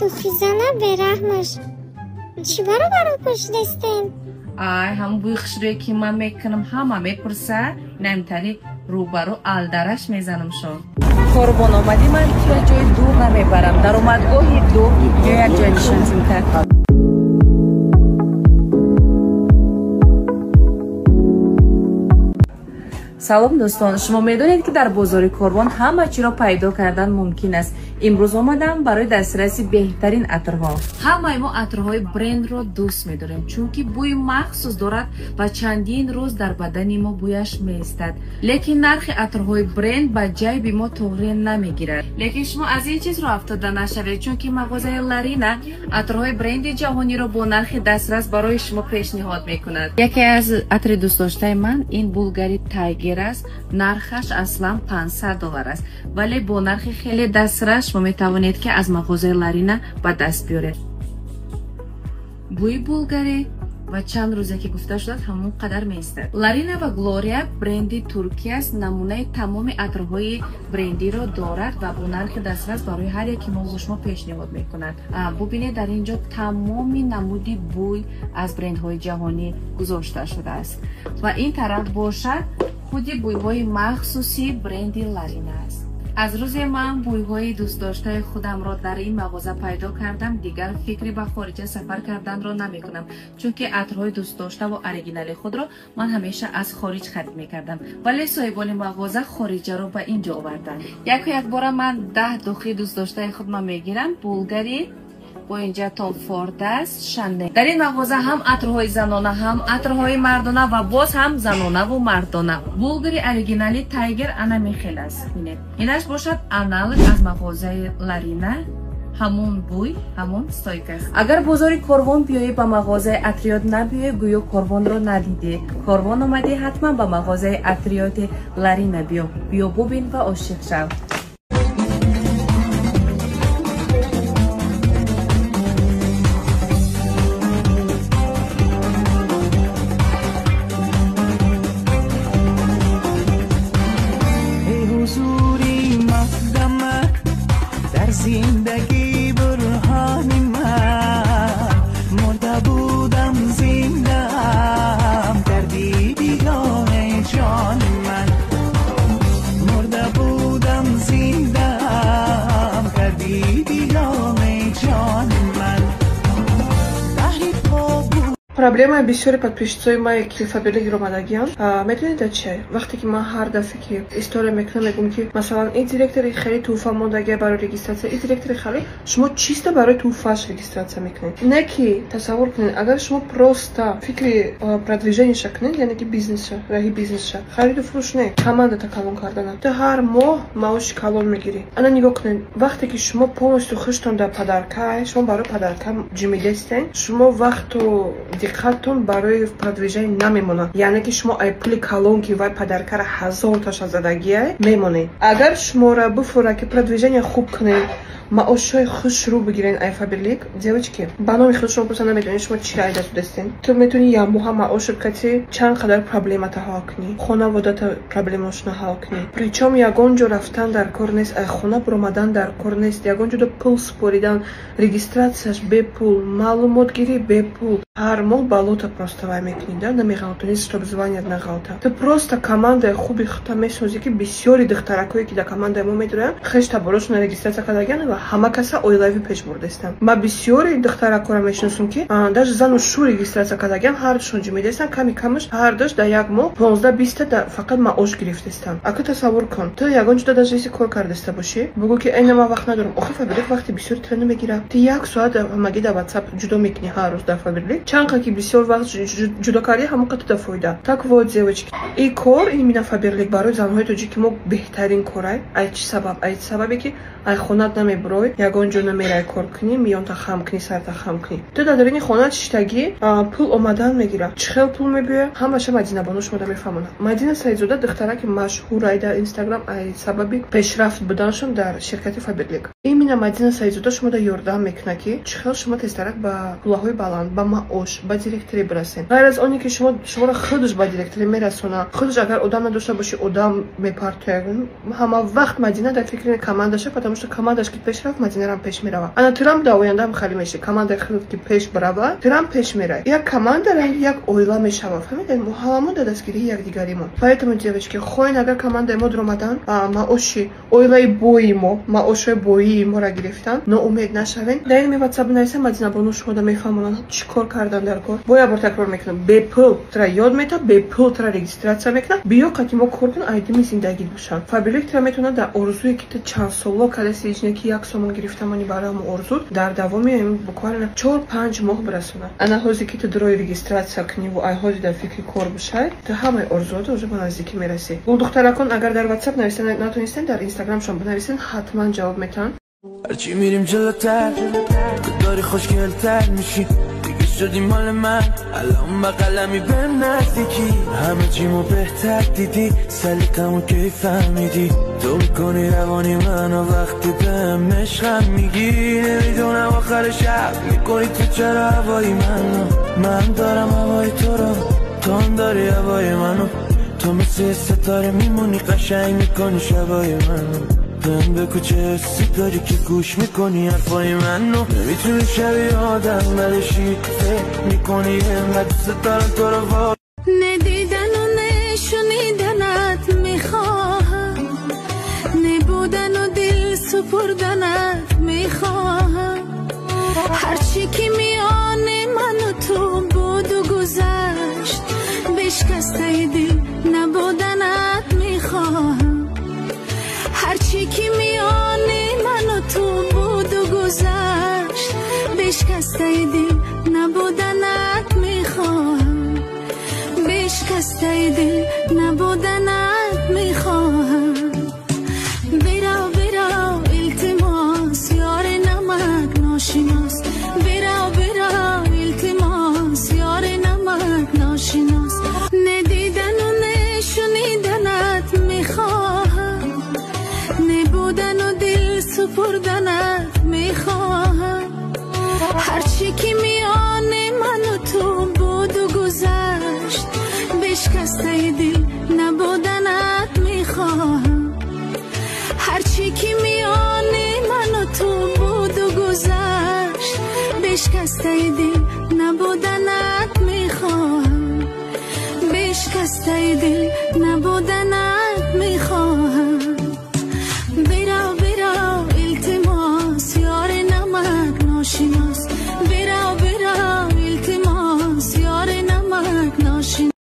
Духизана бераҳмаш. Чӣ баробаро пӯшидастем? Ай, ҳам бӯи хушрӯе ки ман мекунам, ҳама мепурса, намтари рӯбарӯ алдараш мезанам шон. Корбон омадӣ, ман туя ҷои дур намебарам. Даромадгоҳи дур ё як ҷой нишон тимта. Салом дӯстон, шумо медонед ки дар бозори Корвон ҳама чиро пайдо кардан мумкин аст. Имрӯз омадам барои дастраси беҳтарин атрҳо. Ҳамаи мо атрҳои брендро дӯст медорем, чунки бӯи махсус дорад ва чандин рӯз дар бадани мо бӯяш меистад. Лекин нархи атрҳои бренд ба ҷайби мо тоғрӣ намегирад. Лекин шумо аз ин чиз роҳ афтода нашавед, чунки мағозаи Ларина атрҳои бренди ҷаҳониро бо нархи дастрас барои шумо пешниҳод мекунад. Яке аз атри дӯстдоштаи ман ин Булгари Тайгер аст. Нархаш аслан $500 аст, вале бо нархи хеле дастрас шумо метавонед ки аз мағозаи Ларина ба даст биёред. Бӯи Булгари ва чанд рӯзе ки гуфта шудааст ҳамон қадар меистад. Ларина ва Глория бренди Туркия аст, намунаи тамоми атрҳои брендиро дорад ва бо нархи дастрас барои ҳар яке мо шумо пешниҳод мекунад. Бубинед, дар ин ҷо тамоми намуди бӯй аз брендҳои ҷаҳонӣ гузошта шудааст ва ин тараф бошад худи бӯйҳои махсуси бренди Ларина аст. Аз рӯзе ман бӯйҳои дӯстдоштаи худамро дар ин мағоза пайдо кардам, дигар фикри ба хориҷа сафар карданро намекунам, чунки атрҳои дӯстдоштаву оригинали худро ман ҳамеша аз хориҷ харид мекардам, вале соҳибони мағоза хориҷаро ба ин ҷо оварданд. Яку якбора ман 10 духи дӯстдоштаи худма мегирам. Булгари бо инҷа Том Форд аст, Шанел. Дар ин мағоза ҳам атрҳои занона, ҳам атрҳои мардона ва боз ҳам занонаву мардона. Булгари оригинали Тайгер ана мехел аст. Бинед, инаш бошад аналог аз мағозаи Ларина, ҳамон бӯй, ҳамон стойка аст. Агар бозори Корвон биёӣ, ба мағозаи Атриёт набиёӣ, гӯё Корвонро надидӣ. Корвон омадӣ, ҳатман ба мағозаи Атриёти Ларина биё. Биё бубин ва ошиқ шав. زندگی برهان من مرده بودم زندم کردی بیگانه جان من مرده بودم زندم کردی بیگانه جان من. Проблемаи бисёри подписчицои мае ки Фаберлик омадагиам, медонед чи? Вақте ки ман ҳар дафъе ки история мекунам, мегӯм ки масалан ин директори хеле тӯҳфа мондагия барои регистрация, ин директори хеле шумо чисто барои тӯҳфааш регистрация мекунед. Не ки тасаввур кунед, агар шумо просто фикри продвижениеша кунед, яъне ки бизнесша, раҳи бизнесша, хариду фурӯш не, командата калон кардана. Ту ҳар моҳ маоши калон мегирӣ. Ана нигоҳ кунед, вақте ки шумо полностью хуштон дар подарка, шумо барои подарка ҷимидестен, шумо вақту диққаттон барои продвижение намемонад. Яъне ки шумо ай пули калон ки вай подаркара ҳазорташа задагиай мемонед. Агар шуморо буфура ки продвижение хуб кунед, маошҳои хушрӯ бигирен ай Фаберлик, девочки, ба номи худ шумо просто намедонед шумо чи ай дасту дастен. Ту метавонӣ ямоҳа маошат кати чанд қадар проблемата ҳал кунӣ, хонаводата проблемашона ҳал кунӣ. Причём ягон ҷо рафтан дар кор нест, ай хона буромадан дар кор нест, ягон ҷода пул супоридан, регистрацияш бепул, маълумотгирӣ бепул. Ҳар моҳ балота просто вай мекунӣ, да, намеғалтонӣ, чтоб званият нағалта. Ту просто командаи хуби худта месозӣ ки бисёри духтаракое ки дар командаи мо медоранд, хеш таборошона регистрация кардагианд ва ҳама каса оилавӣ пеш бурдастанд. Ма бисёри духтаракора мешиносам ки даже зану шу регистрация кардагианд, ҳардушон ҷимидастанд, ками камаш ҳардуш дар як моҳ 15-20 фақат маош гирифтастанд. Ака тасаввур кун, ту ягон ҷуда даже еси кор кардаста бошӣ, бугӯ ки эй на ман вақт надорам. Охи Фаберлик вақти бисёри тира намегирад. Ту як соат ҳамагӣ дар WhatsApp ҷудо мекунӣ ҳар рӯз дар Фаберлик. Чанд қа ки бисёр вақт ҷудо кардӣ, ҳамон қа ту дар фоида. Так вот, девочки, ин кор именно Фаберлик барои занҳои тоҷики мо беҳтарин корай. Ай чӣ сабаб? Ай чӣ сабабе ки ай хонат намебурӣ. мебурой, ягон ҷо намерай кор кунӣ, миёнта хам кунӣ, сарта хам кунӣ. Ту дар дарини хона шиштагӣ, пул омадан мегирад. Чӣ хел пул мебиёяд? Ҳамаша Мадинабону шумода мефаҳмонад. Мадина Саидзода духтараки машҳурай дар Инстаграм, ай сабаби пешрафт буданашон дар ширкати Фаберлик. Именно Мадина Саидзода шумода ёрдам мекунад, ки чӣ хел шумо тезтарак ба пулаҳои баланд, ба маош, ба директорӣ бирасед. Ғайр аз оне ки шуморо худаш ба директорӣ мерасонад, худаш агар одам надошта бошӣ, одам мепартояд. Ҳама вақт Мадина дар фикри командаша, потому что командаш ки пеш рафт, Мадинарам пеш меравад. Ана турам дар ояндаам хеле меши. Командаи худат ки пеш бирава, турам пеш мерай. Як команда ранги як оила мешавад. Фаҳмидед? Мо ҳамамон дар дастгирии якдигаримон. Поэтому, девочки, хоҳен агар командаи мо дуромадан, маоши оилаи бои мо, маошҳои боии моро гирифтан, ноумед нашавен. Дар ин WhatsApp бинависем, Мадинабону шумода мефаҳмонанд чӣ кор кардан дар кор. Бо як бор такрор мекунам: бепул тра ёд метавад, бепул тра регистрация мекунад. Биё қати мо кор кун, айдими зиндагит бошад. Фаберлик тра метавонад дар орзуе ки ту чанд соло кадаси, ичне ки як сомон гирифтамони барои ҳамон орзу, дар давоми буквально 4-5 моҳ бирасонад. Ана ҳозе ки ту дурои регистрация куниву ай ҳози дар фикри кор бошай, ту ҳамаи орзуото уже ба наздикӣ мерасӣ. Гулдухтаракон, агар дар WhatsApp нависта натонистен, дар Инстаграмшон бинависен, ҳатман ҷавоб метаванд. هرچی میریم جلوتر تو داری خوشگلتر میشی، دیگه شدی مال من، الان بغلمی بهم نزدیکی، همه چیمو بهتر دیدی، سلیقمو کی فهمیدی، تو میکنی روانی منو وقتی بهم عشقم میگی، نمیدونم آخر شب میکنی تو چرا هوای منو، من دارم هوای تو رو، تو هم داری هوای منو، تو مثل ستاره میمونی قشنگ میکنی شبای منو، بهم بگو چه حسی داری که گوش میکنی حرفای منو، نمیتونی شبیه آدم نداشی، فکر میکنی اینقدر دوست دارم تو رو. نه دیدن و نه شنیدنت میخواهم، نه بودن و دل سپردنت میخواهم، هرچی که میان من و تو بود و گذشت، بشکسته دل نبودنت میخواهم، هرچی که میان من و تو بود و گذشت، بشکسته دل نبودنت میخواهم، بشکسته دل نبودنت میخواهم. برو برو التماس یار نمک ناشناس، برو برو التماس یار نمک ناشناس، نه دیدن و نه شنیدنت میخواهم، نه بودن و دل سپردنت میخواهم، هرچی که میان من و تو بود و گذشت، بشکسته دل نبودنت میخواهم، هرچی که میان من و تو بود و گذشت، بشکسته دل نبودنت میخواهم، بشکسته دل نبودنت میخواهم.